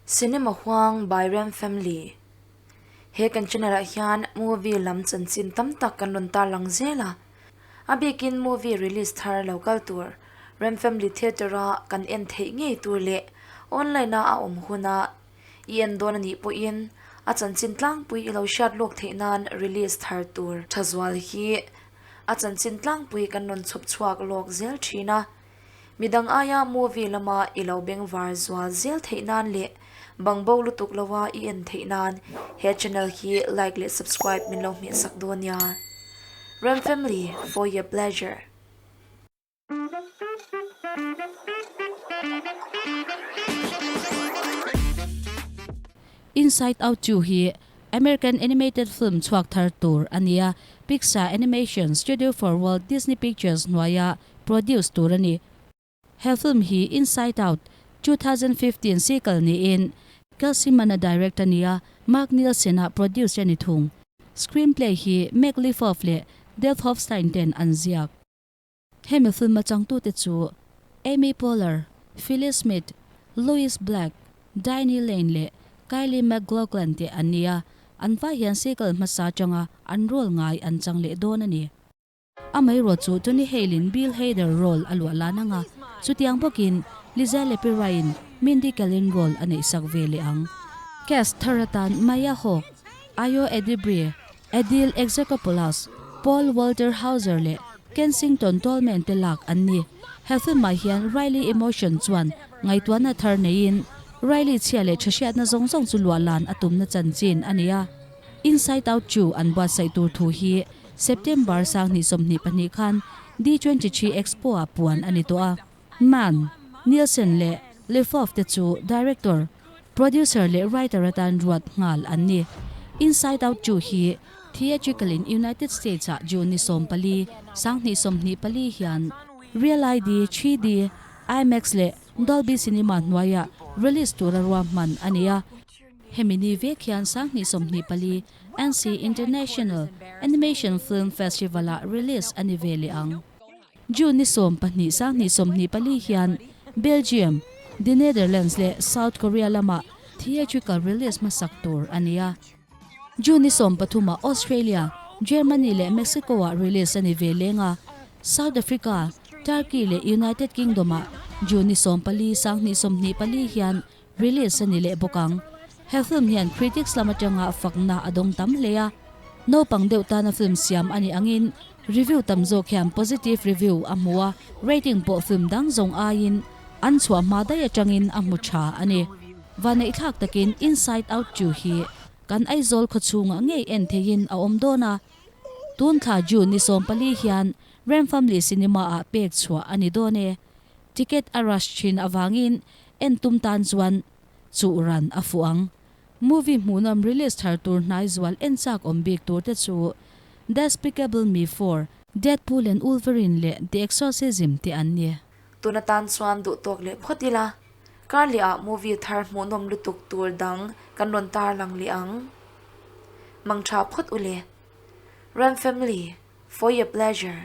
Cinema Huang by Rem Family He kan channel ah hian movie lam chanchin tam tak kan rawn tarlang zel a, a bikin movie release thar lo kal tur Rem Family Theatre a kan en theih ngei tur leh online a a awm huna i en dawn a nih pawhin a chanchin tlangpui i lo hriat lawk theih nan release thar tur tha zual hi a chanchin tlangpui kan rawn chhawp chhuak lawk zel thin a. Midang aia movie lama i lo bengvar zual zel theih nan leh bangbo lutuk loa i en theih nan he channel hi like leh subscribe min lo hmeh sak dawn nia. Rem Family for your pleasure. Inside Out 2 hi American animated film chhuak thar tur a ni a, Pixar Animation Studio for Walt Disney Pictures hnuaia produce tur a ni. He film hi Inside Out, 2015 sequel niin Kelsey Mann-a direct a ni a, Mark Nielsen-a produce a ni thung. Screenplay hi Meg Lifoff leh Dave Hofstein ten an ziak. Hemi film a changtute chu Amy Poehler, Phyllis Smith, Lewis Black, Diane Lane leh Kylie McLaughlin te an ni a, an vai hian sequel hmasa atanga an role ngai an chang leh dawn a ni. Amaherawh chu Tony Hale-in Bill Hader role a luah lan ang a, chutiang bawkin Liza Lepirain Mindy Kaling role a neihsak ve leh ang. Cast thar atan Maya Hawke, Ayo Edebiri, Adil Exarchopoulos, Paul Walter Hauser leh Kensington Tallman te lak an ni. He film-ah hian Riley Emotion chuan ngaihtuahna thar neiin Riley chhia leh tha hriatna zawng zawng chu luah lan a tumna chanchin a ni a. Inside Out chu an buatsaih tur thu hi September 2022 khan D23 Expo-ah puan a ni tawh a. Mann, Nielsen leh Lefov te chu director, producer leh writer atan ruat nghal an ni. Inside Out 2 hi theatrical in United States-ah June ni 14, 2024 hian Real ID, 3D, IMAX leh Dolby Cinema hnuaiah release tura ruahman a ni a. Hemi ni vek hian 2024 Annecy International Animation Film Festival-ah release a ni ve leh ang. June ni 12, 2024 hian Belgium, The Netherlands leh South Korea lamah theatrical release hmasak tur a ni a. June ni 13-ah Australia, Germany leh Mexico-ah release a ni ve leng a. South Africa, Turkey leh United Kingdom-ah June ni 14, 2024 hian Release a ni leh bawk ang. He film hian critics lam atanga fakna a dawng tam hle a. Naupang deuh tana film siam a nih angin review tam zawk hian positive review a hmu a, rating pawh film dang zawng aiin an chhuah hma daih atangin a hmu tha a ni. Vaneihthlak takin Inside Out 2 hi kan Aizawl khawchhungah ngei en theihin a awm dawn a. Tun thla June ni 14 hian Rem Family Cinema ah pek chhuah a ni dawn e. Ticket a rush thin avangin en tum tan chuan chuh ran a fuh ang. Movie hmuhnawm release thar tur hnai zual en chak awm bik tur te chu Despicable Me 4, Deadpool and Wolverine leh The Exorcism te an ni. Tun atan chuan duh tawk leh phawt ila, kar leh ah movie thar hmuhnawm lutuk tur dang kan rawn tarlang leh ang. Mangtha phawt ule. Rem Family, for your pleasure.